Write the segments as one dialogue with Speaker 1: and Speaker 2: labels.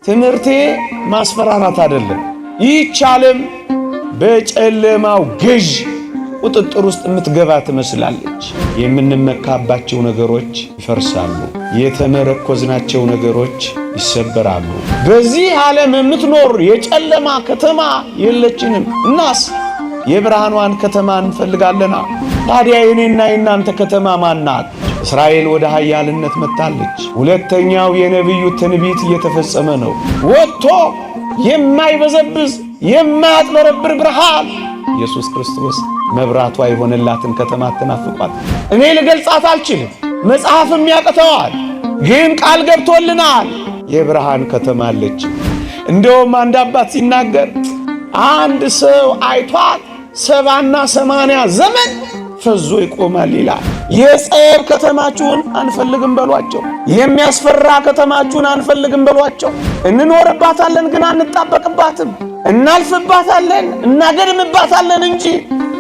Speaker 1: ትምህርቴ ማስፈራራት አይደለም። ይህች ዓለም በጨለማው ገዥ ቁጥጥር ውስጥ የምትገባ ትመስላለች። የምንመካባቸው ነገሮች ይፈርሳሉ። የተመረኮዝናቸው ነገሮች ይሰበራሉ። በዚህ ዓለም የምትኖር የጨለማ ከተማ የለችንም። እናስ የብርሃኗን ከተማ እንፈልጋለና። ታዲያ የኔና የእናንተ ከተማ ማናት? እስራኤል ወደ ኃያልነት መጥታለች። ሁለተኛው የነቢዩ ትንቢት እየተፈጸመ ነው። ወጥቶ የማይበዘብዝ የማያጥበረብር ብርሃን ኢየሱስ ክርስቶስ መብራቷ የሆነላትን ከተማ አትናፍቋት። እኔ ልገልጻት አልችልም፣ መጽሐፍም ያቅተዋል። ግን ቃል ገብቶልናል። የብርሃን ከተማ አለች። እንደውም አንድ አባት ሲናገር አንድ ሰው አይቷት 70ና 80 ዘመን ፈዞ ይቆማል ይላል። የጸብ ከተማችሁን አንፈልግም በሏቸው። የሚያስፈራ ከተማችሁን አንፈልግም በሏቸው። እንኖርባታለን ግን አንጣበቅባትም። እናልፍባታለን፣ እናገድምባታለን እንጂ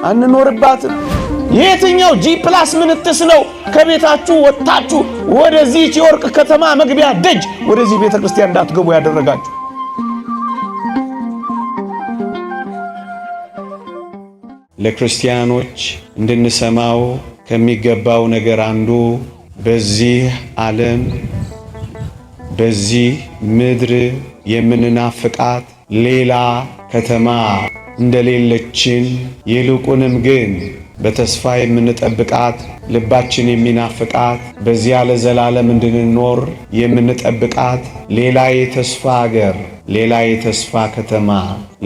Speaker 1: አንኖርባትም። የትኛው G plus ምንትስ ነው ከቤታችሁ ወጥታችሁ ወደዚህች የወርቅ ከተማ መግቢያ ደጅ ወደዚህ ቤተ ክርስቲያን እንዳትገቡ ያደረጋችሁ? ለክርስቲያኖች እንድንሰማው ከሚገባው ነገር አንዱ በዚህ ዓለም በዚህ ምድር የምንናፍቃት ሌላ ከተማ እንደሌለችን ይልቁንም ግን በተስፋ የምንጠብቃት ልባችን የሚናፍቃት በዚያ ለዘላለም እንድንኖር የምንጠብቃት ሌላ የተስፋ አገር፣ ሌላ የተስፋ ከተማ፣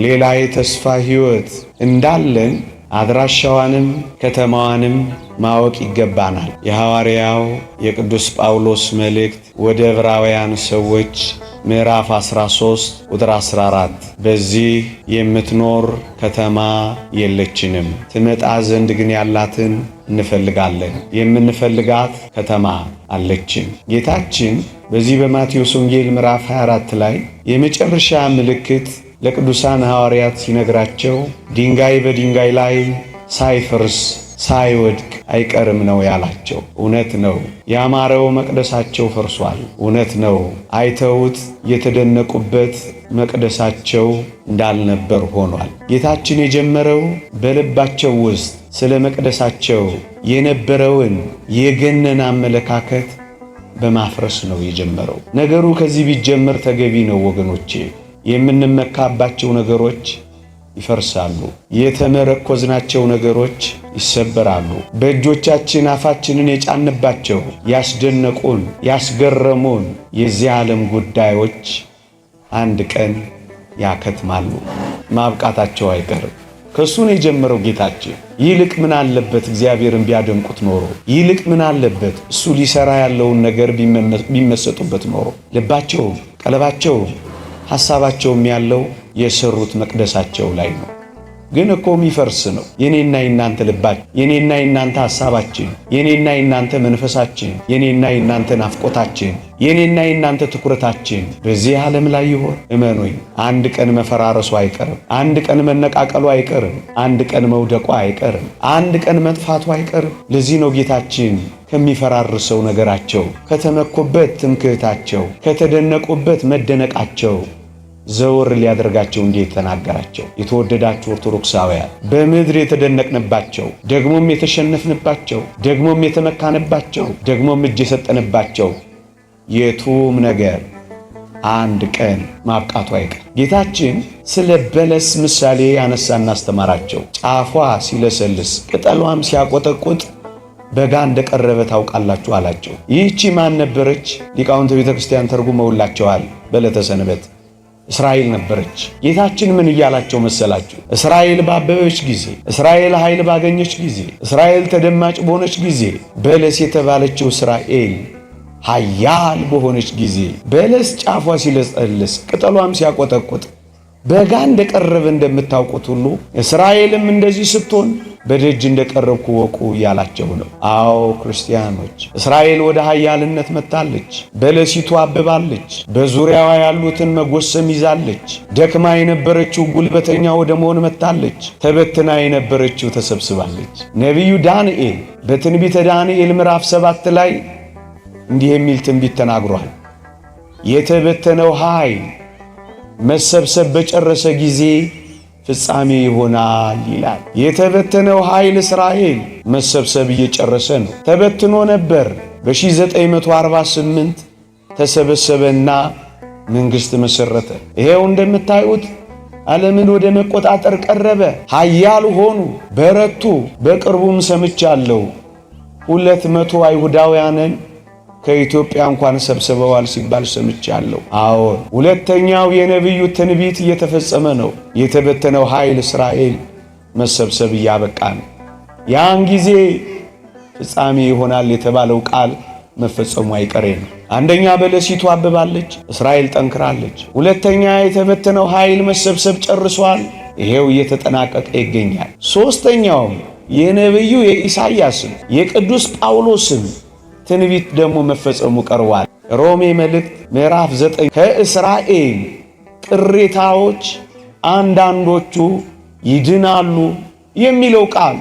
Speaker 1: ሌላ የተስፋ ሕይወት እንዳለን አድራሻዋንም ከተማዋንም ማወቅ ይገባናል። የሐዋርያው የቅዱስ ጳውሎስ መልእክት ወደ ዕብራውያን ሰዎች ምዕራፍ 13 ቁጥር 14 በዚህ የምትኖር ከተማ የለችንም፣ ትመጣ ዘንድ ግን ያላትን እንፈልጋለን። የምንፈልጋት ከተማ አለችን። ጌታችን በዚህ በማቴዎስ ወንጌል ምዕራፍ 24 ላይ የመጨረሻ ምልክት ለቅዱሳን ሐዋርያት ሲነግራቸው ድንጋይ በድንጋይ ላይ ሳይፈርስ ሳይወድቅ አይቀርም ነው ያላቸው። እውነት ነው። ያማረው መቅደሳቸው ፈርሷል። እውነት ነው። አይተውት የተደነቁበት መቅደሳቸው እንዳልነበር ሆኗል። ጌታችን የጀመረው በልባቸው ውስጥ ስለ መቅደሳቸው የነበረውን የገነነ አመለካከት በማፍረስ ነው የጀመረው። ነገሩ ከዚህ ቢጀመር ተገቢ ነው ወገኖቼ። የምንመካባቸው ነገሮች ይፈርሳሉ። የተመረኮዝናቸው ነገሮች ይሰበራሉ። በእጆቻችን አፋችንን የጫንባቸው ያስደነቁን፣ ያስገረሙን የዚህ ዓለም ጉዳዮች አንድ ቀን ያከትማሉ። ማብቃታቸው አይቀርም። ከእሱን የጀመረው ጌታችን። ይልቅ ምን አለበት እግዚአብሔርን ቢያደንቁት ኖሮ፣ ይልቅ ምን አለበት እሱ ሊሰራ ያለውን ነገር ቢመሰጡበት ኖሮ። ልባቸውም ቀለባቸውም ሐሳባቸውም ያለው የሰሩት መቅደሳቸው ላይ ነው። ግን እኮ የሚፈርስ ነው። የኔና የናንተ ልባችን፣ የኔና የናንተ ሐሳባችን፣ የኔና የናንተ መንፈሳችን፣ የኔና የናንተ ናፍቆታችን፣ የኔና የናንተ ትኩረታችን በዚህ ዓለም ላይ ይሆን? እመኑኝ፣ አንድ ቀን መፈራረሱ አይቀርም። አንድ ቀን መነቃቀሉ አይቀርም። አንድ ቀን መውደቁ አይቀርም። አንድ ቀን መጥፋቱ አይቀርም። ለዚህ ነው ጌታችን ከሚፈራርሰው ነገራቸው፣ ከተመኩበት ትምክህታቸው፣ ከተደነቁበት መደነቃቸው ዘወር ሊያደርጋቸው እንዴት ተናገራቸው። የተወደዳችሁ ኦርቶዶክሳውያን በምድር የተደነቅንባቸው፣ ደግሞም የተሸነፍንባቸው፣ ደግሞም የተመካንባቸው፣ ደግሞም እጅ የሰጠንባቸው የቱም ነገር አንድ ቀን ማብቃቱ አይቀር። ጌታችን ስለ በለስ ምሳሌ ያነሳና አስተማራቸው። ጫፏ ሲለሰልስ ቅጠሏም ሲያቆጠቁጥ በጋ እንደቀረበ ታውቃላችሁ አላቸው። ይህቺ ማን ነበረች? ሊቃውንተ ቤተ ክርስቲያን ተርጉመውላቸዋል። በዕለተ ሰንበት እስራኤል ነበረች። ጌታችን ምን እያላቸው መሰላችሁ? እስራኤል ባበበች ጊዜ፣ እስራኤል ኃይል ባገኘች ጊዜ፣ እስራኤል ተደማጭ በሆነች ጊዜ፣ በለስ የተባለችው እስራኤል ኃያል በሆነች ጊዜ፣ በለስ ጫፏ ሲለሰልስ ቅጠሏም ሲያቆጠቁጥ በጋ እንደቀረበ እንደምታውቁት ሁሉ እስራኤልም እንደዚህ ስትሆን በደጅ እንደቀረብኩ ወቁ እያላቸው ነው። አዎ ክርስቲያኖች፣ እስራኤል ወደ ኃያልነት መጥታለች። በለሲቱ አብባለች። በዙሪያዋ ያሉትን መጎሰም ይዛለች። ደክማ የነበረችው ጉልበተኛ ወደ መሆን መጥታለች። ተበትና የነበረችው ተሰብስባለች። ነቢዩ ዳንኤል በትንቢተ ዳንኤል ምዕራፍ 7 ላይ እንዲህ የሚል ትንቢት ተናግሯል። የተበተነው ኃይል መሰብሰብ በጨረሰ ጊዜ ፍጻሜ ይሆናል ይላል። የተበተነው ኃይል እስራኤል መሰብሰብ እየጨረሰ ነው። ተበትኖ ነበር። በ1948 ተሰበሰበና መንግሥት መሠረተ። ይሄው እንደምታዩት ዓለምን ወደ መቆጣጠር ቀረበ። ኃያል ሆኑ፣ በረቱ። በቅርቡም ሰምቻለሁ 200 አይሁዳውያንን ከኢትዮጵያ እንኳን ሰብስበዋል ሲባል ሰምቻለሁ። አዎን፣ ሁለተኛው የነቢዩ ትንቢት እየተፈጸመ ነው። የተበተነው ኃይል እስራኤል መሰብሰብ እያበቃ ነው። ያን ጊዜ ፍጻሜ ይሆናል የተባለው ቃል መፈጸሙ አይቀሬ ነው። አንደኛ በለሲቱ አብባለች፣ እስራኤል ጠንክራለች። ሁለተኛ የተበተነው ኃይል መሰብሰብ ጨርሷል፣ ይሄው እየተጠናቀቀ ይገኛል። ሦስተኛውም የነቢዩ የኢሳይያስም የቅዱስ ጳውሎስም ትንቢት ደግሞ መፈጸሙ ቀርቧል። ሮሜ መልእክት ምዕራፍ 9 ከእስራኤል ቅሬታዎች አንዳንዶቹ ይድናሉ የሚለው ቃል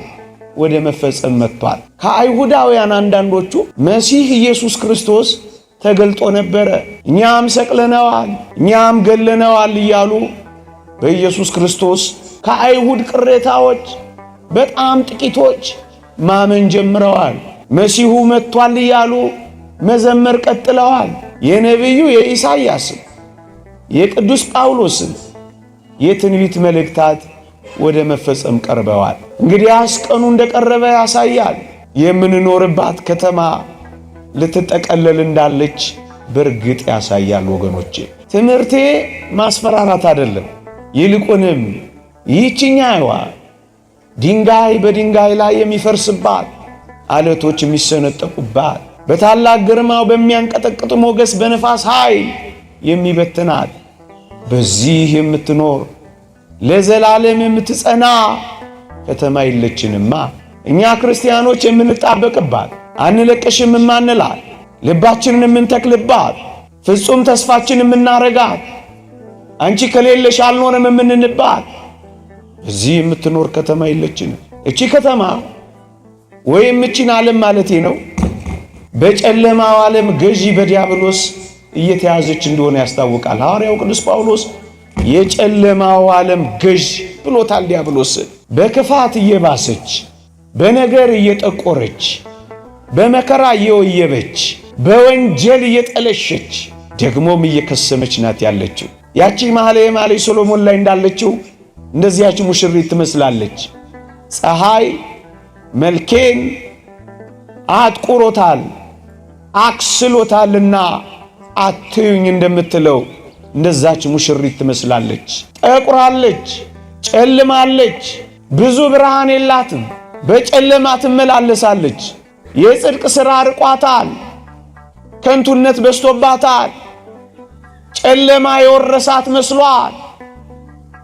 Speaker 1: ወደ መፈጸም መጥቷል። ከአይሁዳውያን አንዳንዶቹ መሲህ ኢየሱስ ክርስቶስ ተገልጦ ነበረ፣ እኛም ሰቅለነዋል፣ እኛም ገለነዋል እያሉ በኢየሱስ ክርስቶስ ከአይሁድ ቅሬታዎች በጣም ጥቂቶች ማመን ጀምረዋል። መሲሁ መጥቷል እያሉ መዘመር ቀጥለዋል። የነቢዩ የኢሳይያስም የቅዱስ ጳውሎስም የትንቢት መልእክታት ወደ መፈጸም ቀርበዋል። እንግዲያስ ቀኑ እንደቀረበ ያሳያል። የምንኖርባት ከተማ ልትጠቀለል እንዳለች በእርግጥ ያሳያል። ወገኖቼ ትምህርቴ ማስፈራራት አይደለም። ይልቁንም ይህችኛዋ ድንጋይ በድንጋይ ላይ የሚፈርስባት፣ አለቶች የሚሰነጠቁባት፣ በታላቅ ግርማው በሚያንቀጠቅጥ ሞገስ በነፋስ ኃይል የሚበትናት፣ በዚህ የምትኖር ለዘላለም የምትጸና ከተማ የለችንማ። እኛ ክርስቲያኖች የምንጣበቅባት፣ አንለቅሽም የማንላት፣ ልባችንን የምንተክልባት፣ ፍጹም ተስፋችን የምናረጋት፣ አንቺ ከሌለሽ አልኖርም የምንንባት እዚህ የምትኖር ከተማ የለችንም። እቺ ከተማ ወይም እቺን ዓለም ማለቴ ነው በጨለማው ዓለም ገዢ በዲያብሎስ እየተያዘች እንደሆነ ያስታውቃል። ሐዋርያው ቅዱስ ጳውሎስ የጨለማው ዓለም ገዥ ብሎታል ዲያብሎስን። በክፋት እየባሰች፣ በነገር እየጠቆረች፣ በመከራ እየወየበች፣ በወንጀል እየጠለሸች ደግሞም እየከሰመች ናት ያለችው። ያቺ መኃልየ መኃልይ ሶሎሞን ላይ እንዳለችው እንደዚያች ሙሽሪት ትመስላለች። ፀሐይ መልኬን አጥቁሮታል አክስሎታልና አትዩኝ እንደምትለው እንደዛች ሙሽሪት ትመስላለች። ጠቁራለች፣ ጨልማለች፣ ብዙ ብርሃን የላትም። በጨለማ ትመላለሳለች። የጽድቅ ሥራ ርቋታል፣ ከንቱነት በዝቶባታል። ጨለማ የወረሳት መስሏል።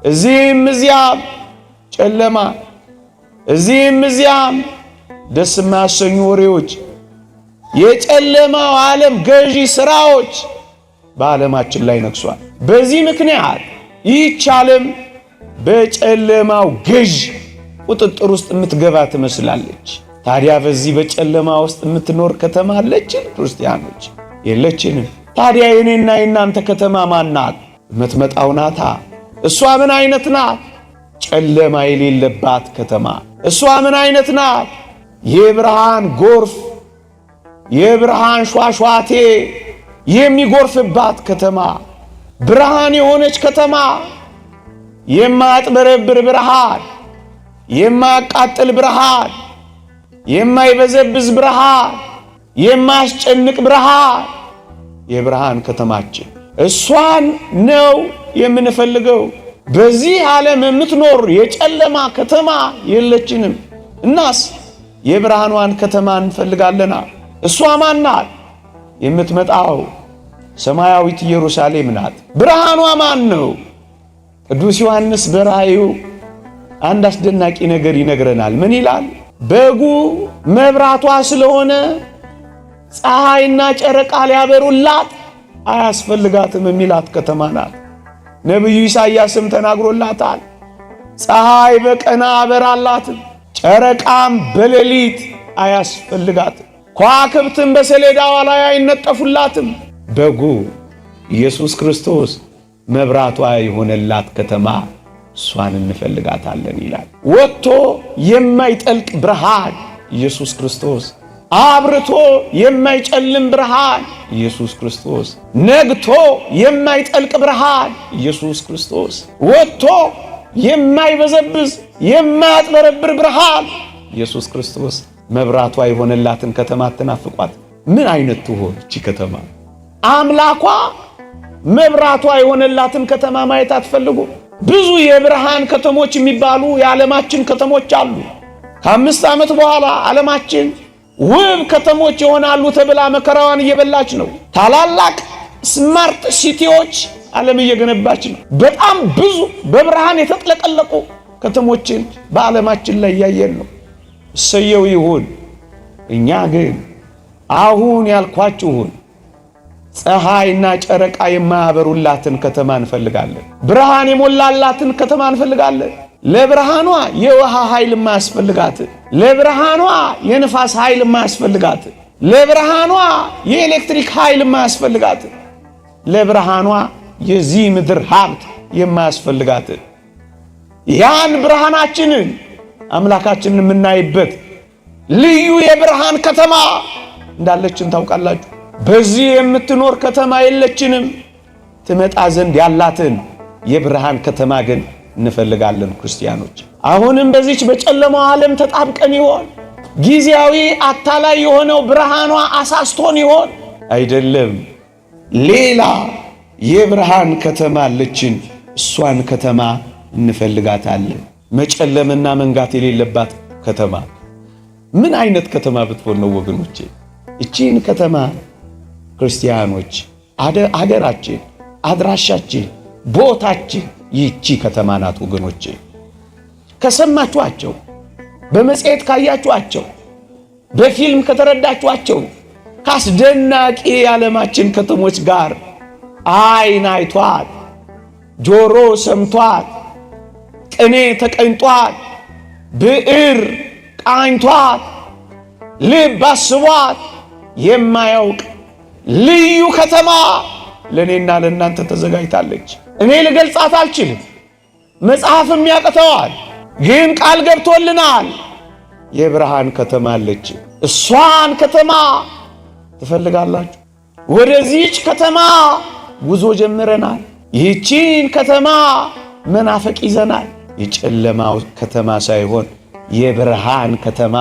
Speaker 1: እዚህም እዚያም ጨለማ፣ እዚህም እዚያም ደስ የማያሰኙ ወሬዎች፣ የጨለማው ዓለም ገዢ ሥራዎች በዓለማችን ላይ ነግሷል። በዚህ ምክንያት ይህች ዓለም በጨለማው ገዥ ቁጥጥር ውስጥ የምትገባ ትመስላለች። ታዲያ በዚህ በጨለማ ውስጥ የምትኖር ከተማ አለችን? ክርስቲያኖች የለችንም። ታዲያ የኔና የእናንተ ከተማ ማናት? የምትመጣው ናታ። እሷ ምን አይነት ናት? ጨለማ የሌለባት ከተማ። እሷ ምን አይነት ናት? የብርሃን ጎርፍ የብርሃን ሿሿቴ የሚጎርፍባት ከተማ፣ ብርሃን የሆነች ከተማ፣ የማያጥበረብር ብርሃን፣ የማያቃጥል ብርሃን፣ የማይበዘብዝ ብርሃን፣ የማያስጨንቅ ብርሃን፣ የብርሃን ከተማችን እሷን ነው የምንፈልገው። በዚህ ዓለም የምትኖር የጨለማ ከተማ የለችንም። እናስ የብርሃኗን ከተማ እንፈልጋለና። እሷ ማን ናት? የምትመጣው ሰማያዊት ኢየሩሳሌም ናት። ብርሃኗ ማን ነው? ቅዱስ ዮሐንስ በራእዩ አንድ አስደናቂ ነገር ይነግረናል። ምን ይላል? በጉ መብራቷ ስለሆነ ፀሐይና ጨረቃ ሊያበሩላት አያስፈልጋትም የሚላት ከተማ ናት። ነቢዩ ኢሳይያስም ተናግሮላታል። ፀሐይ በቀን አበራላትም፣ ጨረቃም በሌሊት አያስፈልጋትም፣ ከዋክብትም በሰሌዳዋ ላይ አይነጠፉላትም። በጉ ኢየሱስ ክርስቶስ መብራቷ የሆነላት ከተማ እሷን እንፈልጋታለን ይላል። ወጥቶ የማይጠልቅ ብርሃን ኢየሱስ ክርስቶስ፣ አብርቶ የማይጨልም ብርሃን ኢየሱስ ክርስቶስ፣ ነግቶ የማይጠልቅ ብርሃን ኢየሱስ ክርስቶስ፣ ወጥቶ የማይበዘብዝ የማያጥበረብር ብርሃን ኢየሱስ ክርስቶስ። መብራቷ የሆነላትን ከተማ አትናፍቋት። ምን አይነት ትሆን እቺ ከተማ? አምላኳ መብራቷ የሆነላትን ከተማ ማየት አትፈልጉ? ብዙ የብርሃን ከተሞች የሚባሉ የዓለማችን ከተሞች አሉ። ከ5 ዓመት በኋላ ዓለማችን ውብ ከተሞች ይሆናሉ ተብላ መከራዋን እየበላች ነው። ታላላቅ smart city ዎች ዓለም እየገነባች ነው። በጣም ብዙ በብርሃን የተጥለቀለቁ ከተሞችን በዓለማችን ላይ እያየን ነው። እሰየው ይሁን። እኛ ግን አሁን ያልኳችሁን ፀሐይና ጨረቃ የማያበሩላትን ከተማ እንፈልጋለን። ብርሃን የሞላላትን ከተማ እንፈልጋለን። ለብርሃኗ የውሃ ኃይል የማያስፈልጋት፣ ለብርሃኗ የንፋስ ኃይል የማያስፈልጋት፣ ለብርሃኗ የኤሌክትሪክ ኃይል የማያስፈልጋት፣ ለብርሃኗ የዚህ ምድር ሀብት የማያስፈልጋት፣ ያን ብርሃናችንን አምላካችንን የምናይበት ልዩ የብርሃን ከተማ እንዳለችን ታውቃላችሁ። በዚህ የምትኖር ከተማ የለችንም። ትመጣ ዘንድ ያላትን የብርሃን ከተማ ግን እንፈልጋለን። ክርስቲያኖች አሁንም በዚች በጨለማው ዓለም ተጣብቀን ይሆን? ጊዜያዊ አታላይ የሆነው ብርሃኗ አሳስቶን ይሆን? አይደለም። ሌላ የብርሃን ከተማ አለችን። እሷን ከተማ እንፈልጋታለን። መጨለምና መንጋት የሌለባት ከተማ ምን አይነት ከተማ ብትሆን ነው ወገኖቼ? እቺን ከተማ ክርስቲያኖች አገራችን፣ አድራሻችን፣ ቦታችን ይቺ ከተማ ናት ወገኖቼ። ከሰማችኋቸው፣ በመጽሔት ካያችኋቸው፣ በፊልም ከተረዳችኋቸው ከአስደናቂ የዓለማችን ከተሞች ጋር ዓይን አይቷት፣ ጆሮ ሰምቷት፣ ቅኔ ተቀኝጧት፣ ብዕር ቃኝቷት፣ ልብ አስቧት የማያውቅ ልዩ ከተማ ለእኔና ለእናንተ ተዘጋጅታለች። እኔ ልገልጻት አልችልም፣ መጽሐፍም ያቅተዋል። ግን ቃል ገብቶልናል። የብርሃን ከተማ አለች። እሷን ከተማ ትፈልጋላችሁ? ወደዚች ከተማ ጉዞ ጀምረናል። ይህቺን ከተማ መናፈቅ ይዘናል። የጨለማው ከተማ ሳይሆን የብርሃን ከተማ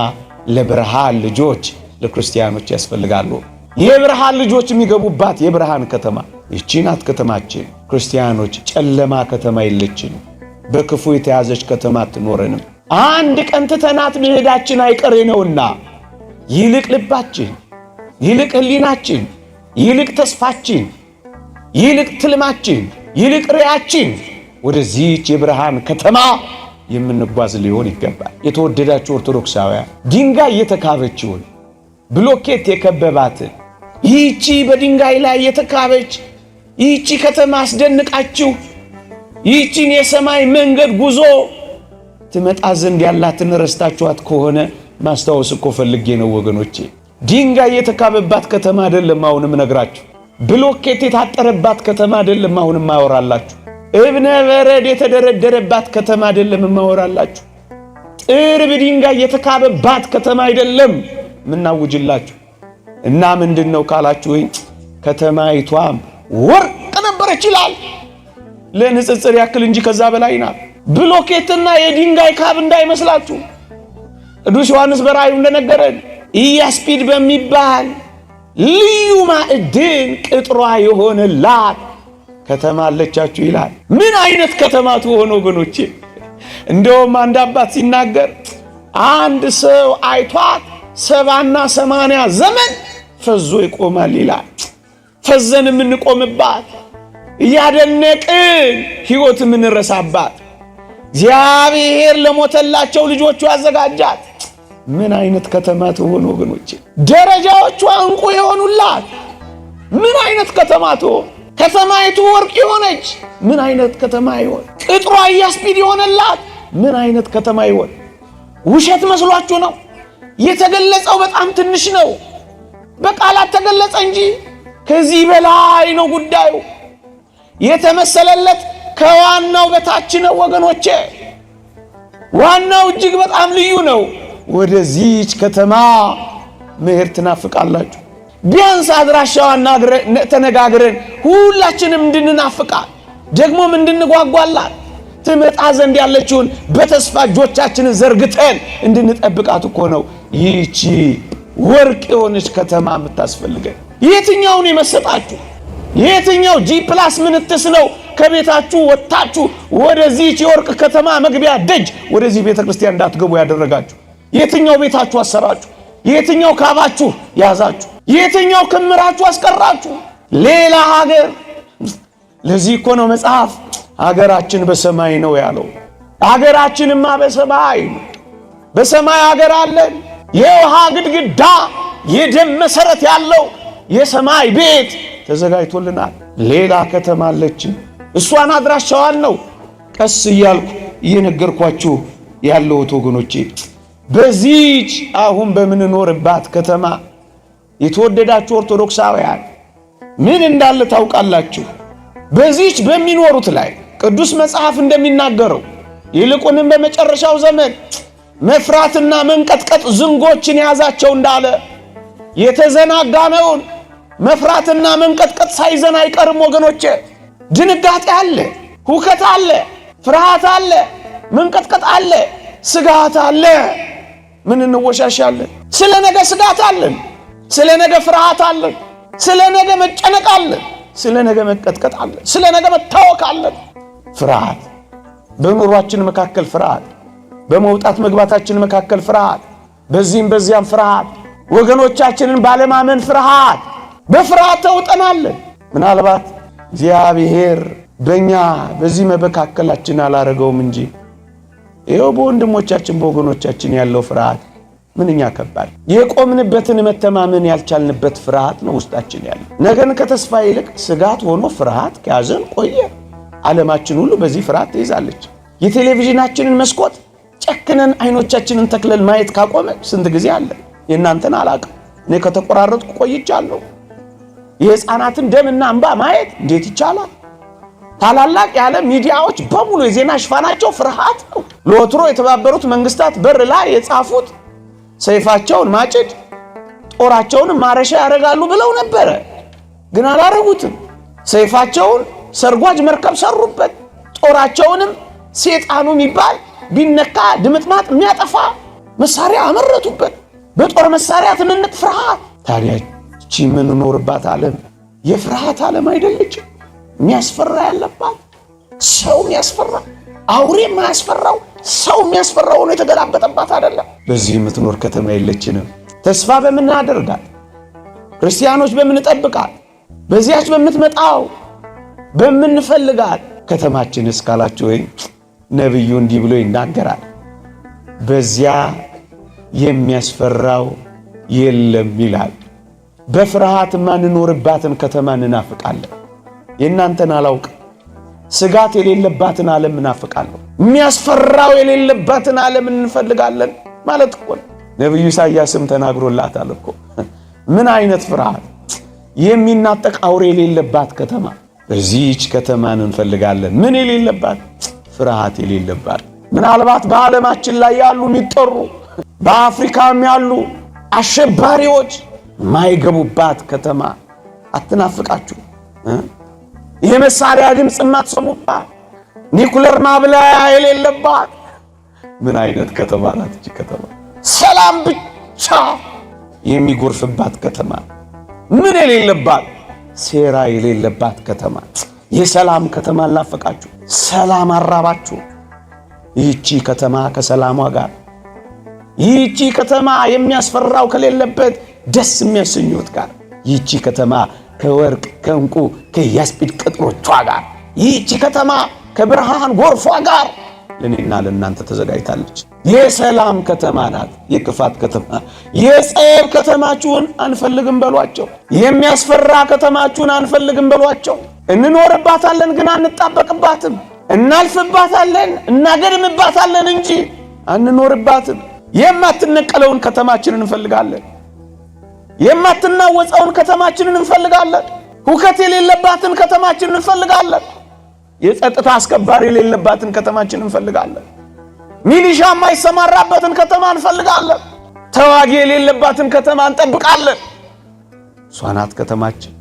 Speaker 1: ለብርሃን ልጆች ለክርስቲያኖች ያስፈልጋሉ። የብርሃን ልጆች የሚገቡባት የብርሃን ከተማ ይቺ ናት ከተማችን። ክርስቲያኖች፣ ጨለማ ከተማ የለችንም። በክፉ የተያዘች ከተማ አትኖረንም። አንድ ቀን ትተናት መሄዳችን አይቀሬ ነውና ይልቅ ልባችን፣ ይልቅ ሕሊናችን፣ ይልቅ ተስፋችን፣ ይልቅ ትልማችን፣ ይልቅ ርያችን ወደዚህች የብርሃን ከተማ የምንጓዝ ሊሆን ይገባል። የተወደዳችሁ ኦርቶዶክሳውያን፣ ድንጋይ የተካበችውን ብሎኬት የከበባትን ይህቺ በድንጋይ ላይ የተካበች ይህቺ ከተማ አስደንቃችሁ ይህቺን የሰማይ መንገድ ጉዞ ትመጣ ዘንድ ያላትን ረስታችኋት ከሆነ ማስታወስ እኮ ፈልጌ ነው ወገኖቼ። ድንጋይ የተካበባት ከተማ አይደለም አሁንም ነግራችሁ። ብሎኬት የታጠረባት ከተማ አይደለም አሁንም ማወራላችሁ። እብነ በረድ የተደረደረባት ከተማ አይደለም ማወራላችሁ። ጥርብ ድንጋይ የተካበባት ከተማ አይደለም ምናውጅላችሁ። እና ምንድን ነው ካላችሁ ከተማይቷም ወርቅ ነበረች ይላል። ለንጽጽር ያክል እንጂ ከዛ በላይ ናት። ብሎኬትና የድንጋይ ካብ እንዳይመስላችሁ። ቅዱስ ዮሐንስ በራእዩ እንደነገረን ኢያስጲድ በሚባል ልዩ ማዕድን ቅጥሯ የሆነላት ከተማ አለቻችሁ ይላል። ምን አይነት ከተማ ትሆን ወገኖቼ? እንደውም አንድ አባት ሲናገር አንድ ሰው አይቷት 70ና 80 ዘመን ፈዞ ይቆማል ይላል። ፈዘን የምንቆምባት፣ እያደነቅን ሕይወት የምንረሳባት፣ እግዚአብሔር ለሞተላቸው ልጆቹ ያዘጋጃት ምን አይነት ከተማ ትሆን ወገኖቼ? ደረጃዎቿ ዕንቁ የሆኑላት ምን አይነት ከተማ ትሆን? ከተማይቱ ወርቅ የሆነች ምን አይነት ከተማ ይሆን? ቅጥሯ ኢያስጲድ የሆነላት ምን አይነት ከተማ ይሆን? ውሸት መስሏችሁ ነው? የተገለጸው በጣም ትንሽ ነው። በቃላት ተገለጸ እንጂ ከዚህ በላይ ነው ጉዳዩ። የተመሰለለት ከዋናው በታች ነው ወገኖቼ። ዋናው እጅግ በጣም ልዩ ነው። ወደዚች ከተማ መሄድ ትናፍቃላችሁ። ቢያንስ አድራሻዋን ተነጋግረን ሁላችንም እንድንናፍቃት ደግሞም እንድንጓጓላት ትመጣ ዘንድ ያለችውን በተስፋ እጆቻችንን ዘርግተን እንድንጠብቃት እኮ ነው ይህቺ ወርቅ የሆነች ከተማ የምታስፈልገን። የትኛውን የመሰጣችሁ? የትኛው G plus ምንትስ ነው ከቤታችሁ ወጥታችሁ ወደዚህች የወርቅ ከተማ መግቢያ ደጅ ወደዚህ ቤተ ክርስቲያን እንዳትገቡ ያደረጋችሁ? የትኛው ቤታችሁ አሰራችሁ? የትኛው ካባችሁ ያዛችሁ? የትኛው ክምራችሁ አስቀራችሁ? ሌላ ሀገር። ለዚህ እኮ ነው መጽሐፍ ሀገራችን በሰማይ ነው ያለው። ሀገራችንማ በሰማይ ነው። በሰማይ ሀገር አለን። የውሃ ግድግዳ የደም መሰረት ያለው የሰማይ ቤት ተዘጋጅቶልናል። ሌላ ከተማ አለችን። እሷን አድራሻዋን ነው ቀስ እያልኩ እየነገርኳችሁ ያለሁት ወገኖቼ። በዚች አሁን በምንኖርባት ከተማ የተወደዳችሁ ኦርቶዶክሳውያን ምን እንዳለ ታውቃላችሁ? በዚች በሚኖሩት ላይ ቅዱስ መጽሐፍ እንደሚናገረው ይልቁንም በመጨረሻው ዘመን መፍራትና መንቀጥቀጥ ዝንጎችን የያዛቸው እንዳለ የተዘናጋነውን መፍራትና መንቀጥቀጥ ሳይዘን አይቀርም ወገኖቼ። ድንጋጤ አለ፣ ሁከት አለ፣ ፍርሃት አለ፣ መንቀጥቀጥ አለ፣ ስጋት አለ። ምን እንወሻሻለን? ስለ ነገ ስጋት አለን፣ ስለ ነገ ፍርሃት አለን፣ ስለ ነገ መጨነቅ አለን፣ ስለ ነገ መቀጥቀጥ አለን፣ ስለ ነገ መታወክ አለን። ፍርሃት በኑሯችን መካከል ፍርሃት፣ በመውጣት መግባታችን መካከል ፍርሃት፣ በዚህም በዚያም ፍርሃት፣ ወገኖቻችንን ባለማመን ፍርሃት፣ በፍርሃት ተውጠናለን። ምናልባት እግዚአብሔር በእኛ በዚህ መበካከላችን አላረገውም እንጂ ይኸው በወንድሞቻችን በወገኖቻችን ያለው ፍርሃት ምንኛ ከባድ። የቆምንበትን መተማመን ያልቻልንበት ፍርሃት ነው ውስጣችን ያለው። ነገን ከተስፋ ይልቅ ስጋት ሆኖ ፍርሃት ከያዘን ቆየ። ዓለማችን ሁሉ በዚህ ፍርሃት ትይዛለች። የቴሌቪዥናችንን መስኮት ጨክነን አይኖቻችንን ተክለን ማየት ካቆመ ስንት ጊዜ አለ። የእናንተን አላቅም። እኔ ከተቆራረጥኩ ቆይቻለሁ። የሕፃናትን ደምና እንባ ማየት እንዴት ይቻላል? ታላላቅ የዓለም ሚዲያዎች በሙሉ የዜና ሽፋናቸው ፍርሃት ነው። ለወትሮ የተባበሩት መንግስታት በር ላይ የጻፉት ሰይፋቸውን ማጭድ ጦራቸውን ማረሻ ያደርጋሉ ብለው ነበረ፣ ግን አላረጉትም። ሰይፋቸውን ሰርጓጅ መርከብ ሰሩበት፣ ጦራቸውንም ሴጣኑ የሚባል ቢነካ ድምጥማጥ የሚያጠፋ መሳሪያ አመረቱበት። በጦር መሳሪያ ትንንቅ ፍርሃት። ታዲያ እቺ የምንኖርባት ዓለም የፍርሃት ዓለም አይደለችም? የሚያስፈራ ያለባት ሰው የሚያስፈራ አውሬ የማያስፈራው ሰው የሚያስፈራው ሆኖ የተገላበጠባት አይደለም። በዚህ የምትኖር ከተማ የለችንም። ተስፋ በምናደርጋት ክርስቲያኖች በምንጠብቃት በዚያች በምትመጣው በምንፈልጋት ከተማችን እስካላችሁ ወይ ነቢዩ እንዲህ ብሎ ይናገራል፣ በዚያ የሚያስፈራው የለም ይላል። በፍርሃት ማንኖርባትን ከተማ እንናፍቃለን። የእናንተን አላውቅም። ስጋት የሌለባትን ዓለም እናፍቃለሁ። የሚያስፈራው የሌለባትን ዓለም እንፈልጋለን ማለት እኮ ነው። ነቢዩ ኢሳያስም ተናግሮላታል እኮ ምን አይነት ፍርሃት! የሚናጠቅ አውሬ የሌለባት ከተማ፣ በዚህች ከተማን እንፈልጋለን። ምን የሌለባት? ፍርሃት የሌለባት። ምናልባት በዓለማችን ላይ ያሉ የሚጠሩ በአፍሪካም ያሉ አሸባሪዎች ማይገቡባት ከተማ አትናፍቃችሁ? የመሳሪያ ድምፅ የማትሰሙባት ኒኩለር ማብላያ የሌለባት ምን አይነት ከተማ ናት እቺ ከተማ? ሰላም ብቻ የሚጎርፍባት ከተማ፣ ምን የሌለባት ሴራ የሌለባት ከተማ፣ የሰላም ከተማ አልናፈቃችሁ? ሰላም አራባችሁ? ይህቺ ከተማ ከሰላሟ ጋር፣ ይህቺ ከተማ የሚያስፈራው ከሌለበት ደስ የሚያሰኙት ጋር፣ ይህቺ ከተማ ከወርቅ ከዕንቁ ከኢያስጲድ ቅጥሮቿ ጋር፣ ይህቺ ከተማ ከብርሃን ጎርፏ ጋር ለእኔና ለእናንተ ተዘጋጅታለች። የሰላም ከተማ ናት። የክፋት ከተማ፣ የጸብ ከተማችሁን አንፈልግም በሏቸው። የሚያስፈራ ከተማችሁን አንፈልግም በሏቸው። እንኖርባታለን ግን አንጣበቅባትም። እናልፍባታለን፣ እናገድምባታለን እንጂ አንኖርባትም። የማትነቀለውን ከተማችንን እንፈልጋለን። የማትናወፀውን ከተማችንን እንፈልጋለን። ሁከት የሌለባትን ከተማችን እንፈልጋለን። የጸጥታ አስከባሪ የሌለባትን ከተማችን እንፈልጋለን። ሚሊሻ የማይሰማራበትን ከተማ እንፈልጋለን። ተዋጊ የሌለባትን ከተማ እንጠብቃለን። እሷ ናት ከተማችን።